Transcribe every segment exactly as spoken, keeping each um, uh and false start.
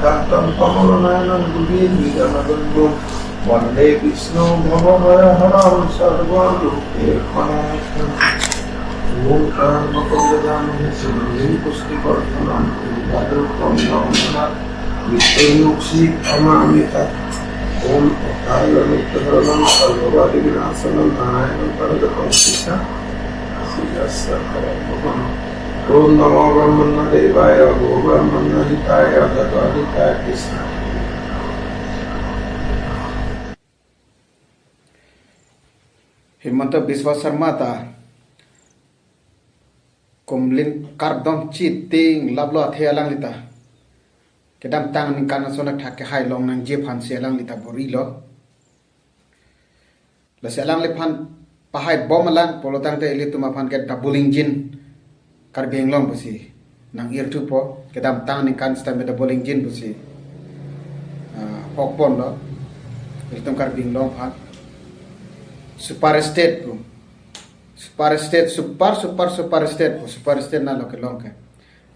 Tam Kamalanayanan Buddhe Vidanagan Bum. Vande Vishnu Bhavaharam Sarva Dukkhe Pranashanti. Om Karma Kanda Dhamma Sundari Pusti Vartanam Vadam Kanda Dhamma Vitayuk Si Amamita. Om Akala Mukta Haranam Sarva Vadi Vinasanam Narayanam Karana Kausita. Sita Sakara Bhavan. Om Namo Brahmana Devaya Go Brahmana Hitaya Dada Hitaya Krishna. Himanta Biswa Sarma ta kumlin kardom chiting laplo athe alanglita kedamtang aningkan ason athak kehai longnangji aphansi alanglita bor-ilo. Lasi alangliphan pahai bom alang pulo tangte ilitum aphan ke double engine Karbi Anglong pusi nang-irthupo, kedamtang aningkan sitame double engine pusi ah, hokponlo. Ilitum Karbi Anglong aphan super state pu. Super state, super, super, super state pu. Super state nalo kelong ke.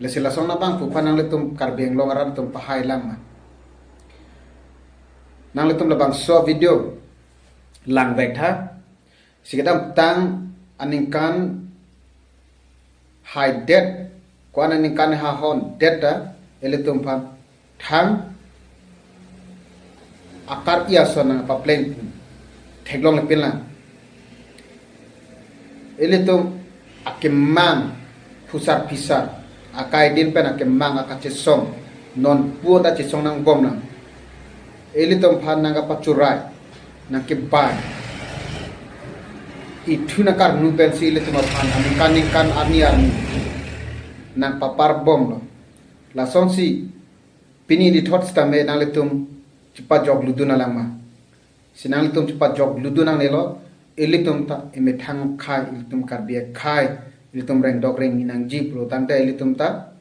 Lasi lason abang pu aphan nanglitum Karbi Anglong arat atum pahai lang ma. Nanglitum labangso video langvek tha. Si kedamtang aningkan haidet, ko-an aningkan hahondet ta, ilitum aphan thang akar-i ason nangpapleng theklongle pinlang. Ilitum akemang phusar phisar, akai din pen akemang akachesong, non puo ta chesong nangbom nang. Ilitum aphan nangkapachurai, nangkebai. Ithu nangkarnu pensi ilitum aphan aningkan ningkan arni arni nangpapar bomlo. Lasonsi pini di thot sitame nanglitum chepajok ludun alang ma. Si nanglitum chepajok ludun nangnelo, ilitum ta emethang akhai, ilitum Karbi akhai, ilitum rengdok rengni nangji pulo tangte ilitum ta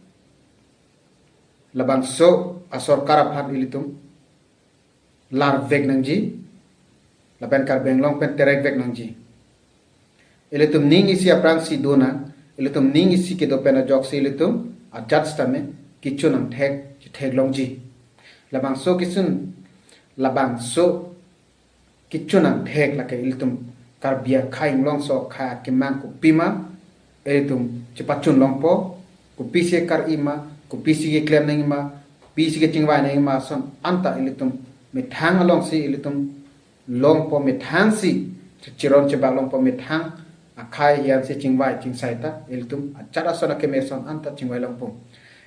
labangso asorkar aphan ilitum larvek nangji, lapen Karbi Anglong pen terekvek nangji. Ilitum ning isi aphrangsi do nang, ilitum ning isi kedo pen ajoksi ilitum ajat sitame kechun nangthek, chethek longji. Labangso kechun, labangso kechun nangthek lake ilitum Karbi akhai inglongso akhai akemang kopima, ilitum chepachun longpo, kopisi kar-i ma, kopisi keklem nangji ma, kopisi kechingvai nangji ma, ason anta ilitum methang alongsi ilitum longpo, methangsi cheron chebak longpo, methang akhai hiansi chingvai chingsai ta ilitum ajat ason akeme ason anta chingvai longpo.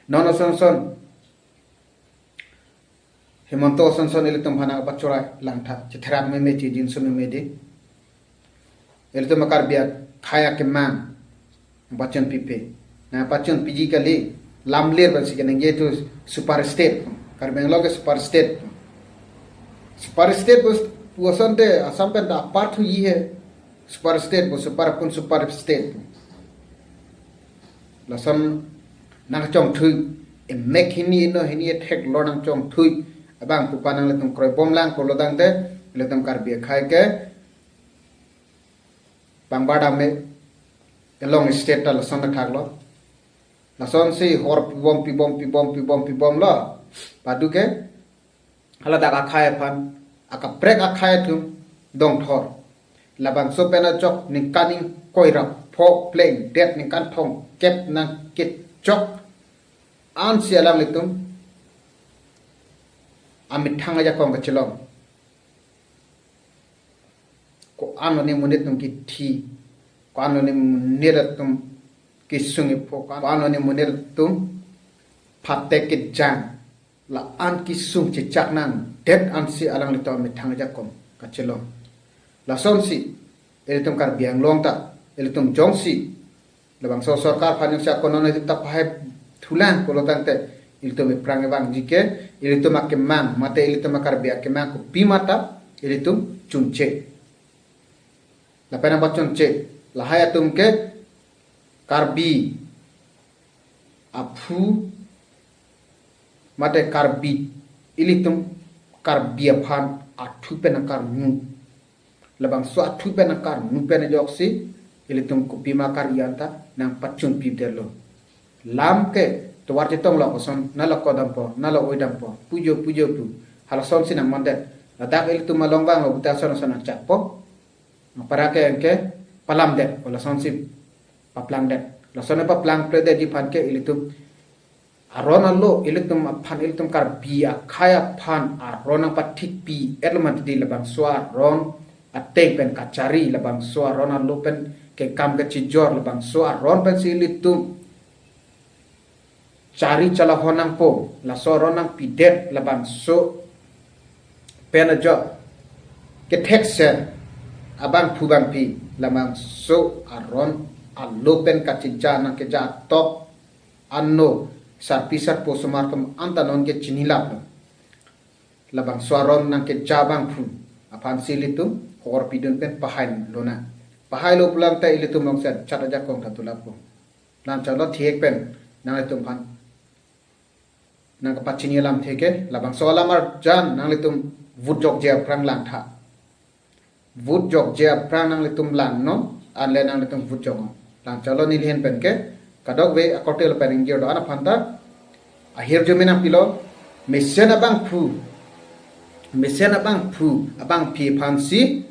Non ason ason Himanta ason ason ilitum aphan nangpachurai langtha, chetherak meme, chejinso meme di. Ilitum a-Karbi akhai akemang nangpachun pipe. Nangpachun piji kali, lamlir pensi keningje itu super state. Karbi Anglong ke super state. Super state bus puason te Assam pen ta apar thuji he. Super state bus super pun super state. Lason nangchongthui, emek hini eno hini etheklo nangchongthui abang pupa nanglitum kroibom lang pulo tangte, ilitum Karbi akhai ke bang bardam me elong state ta lason thaklo. Lasonsi hor pibom pibom pibom pibom pibomlo. Padu ke haladak akhai aphan, akaprek akhai atum dongthor. Labangso pen ajok ningkan ingkoi ra pho plengdet ningkan thomkep nangkechok ansi alanglitum amethang ajakong kachelong. Ko-an lone monit atum kithi, ko-an lone monit atum kisung ipho, ko-an lone monit atum phatek kejang, la-an kisung chechak nangdet ansi alanglitum amethang ajakong kachelong. Lasonsi ilitum Karbi Anglong ta, ilitum jongsi labangso sorkar aphan jongsi akonon ilitum ta pahai thulang pulo tangte, ilitum ephrang evangji ke, ilitum akemang mate ilitum a-Karbi akemang kopima ta ilitum chunche. Lapen nangpachunche, lahai atum ke Karbi aphu mate Karbi, ilitum Karbi aphan athu pen nangkarmu. Labangso athu pen nangkarmu pen ajoksi ilitum kopima kar-i anta nangpachun pidetlo. Lam ke Tovar chetong lo koson, nalo ko dampo, nalo oi dampo, pujo pujo pu. Halason si nang mandet. Ladak ilitum along vanglo puta son son nang chakpo. Para ke anke palamdet, o lason si paplangdet. Lason paplangpledetji aphan ke ilitum aron alo, ilitum aphan, ilitum Karbi akhei aphan aron nangpathikpi-et lo mati di, labangso aron ateng pen kachari, labangso aron alo pen kekam kachijor, labangso aron pensi ilitum chari chalahon nangpo, laso aron nangpidet labangso pen ajok kethekser abangphu bangphi, labangso aron alo pen kachija nangkeja atok ano sarpi sarpo osomar atum anta non ke chinilaplo. Labangso aron nangkeja abangphu aphansi ilitum ho-orpidun pen pahai lonang. Pahai lo pulang ta ilitum longset chat ajakong ta tulappo. Lam chalo thik pen nanglitum aphan nangkapachini alamthe ke, labangso alam arjan nanglitum vote jokje aphrang langtha. Vote jokje aphrang nanglitum langnon, anle nanglitum vote joknon. Lam chalo neli ahin pen ke, kadokave akorte lapen ingjir do-an aphan ta ahirjume nangpilo, mesen abangphu, mesen abangphu abangphi aphansi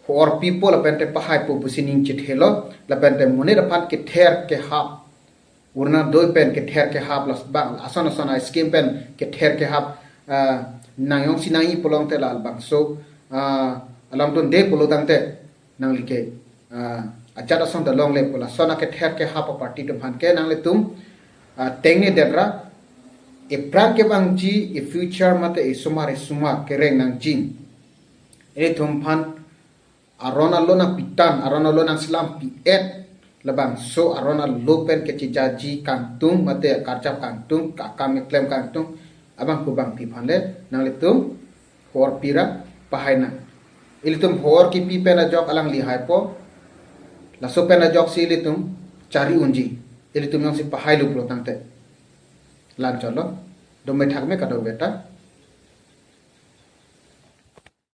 ho-orpipo lapente pahaipo pusi ning chethelo, lapente monit aphan kether kehap, Orunodoi pen kether kehap, las bang ason ason a-scheme pen kether kehap, ah, nang jongsi nangji pulote labangso, ah, alam dunde pulo tangte nangli ke, ah, ajat ason ta longle pu, lason akether kehap a-party atum aphan ke nanglitum, ah, tengnedetra, ephrang kevangji, e-future mate esomar esomar kereng nangji. Ilitum aphan aron alo nangpitan, aron alo nangselampi-et, labangso aron alo pen kechijaji kangtung, mate karjap kangtung, akam keklem kangtung abangphu bangphi aphan le nanglitum ho-orpira pahainang. Ilitum ho-orkipi pen ajok alangli haipo, laso pen ajoksi ilitum chari unji, ilitum jongsi pahai lo pulo tangte. Lam chalo, dome thakme kadokave ta.